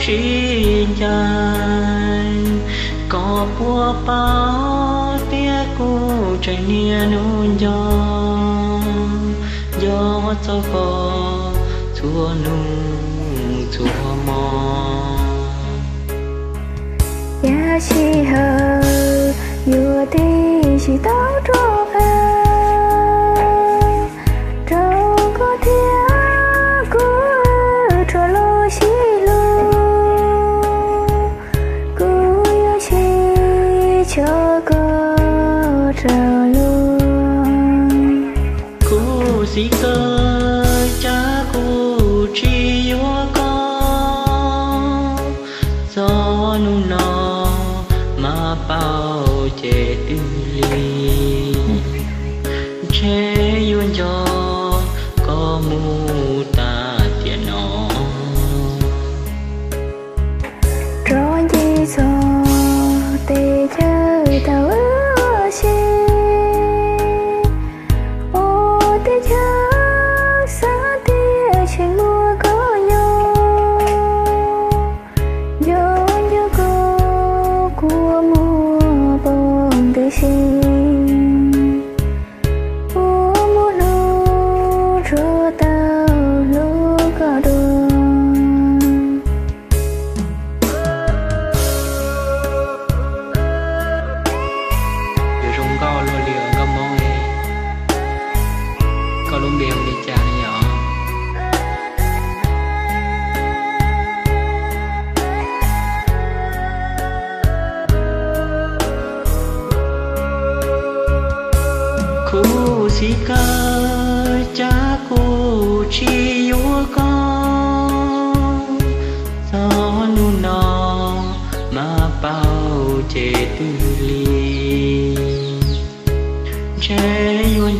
Tsis ncaim koj puas paub tias kuv tseem niaj hnub nco, nco txog koj txhua hnub txhua hmo. Yog sij hawm yuav tib tsis tau rov qab, rau koj thiab kuv rov lub sib hlub, kuv yuav tsis tso koj rau luag. Khuv xim kawg cas kuv tsis yuav koj, txog hnub no mas paub ces twb lig, ntshe yuav nco koj mus tas tiam no. Rov nce txog teb chaws tau wb ua si, ua teb chaws xav tias tseem muaj koj nyob, nco nco koj kua muag poob ntws si, kua muag hlub tsuas tau hlub koj dua. Yuav zoo nkauj luaj li os nkauj Hmoob li. Koj lub npe hu li cas ne yom? Khuv xim kawg cas kuv tsis yuav koj, txog hnub no mas paub ces twb lig, ntshe yuav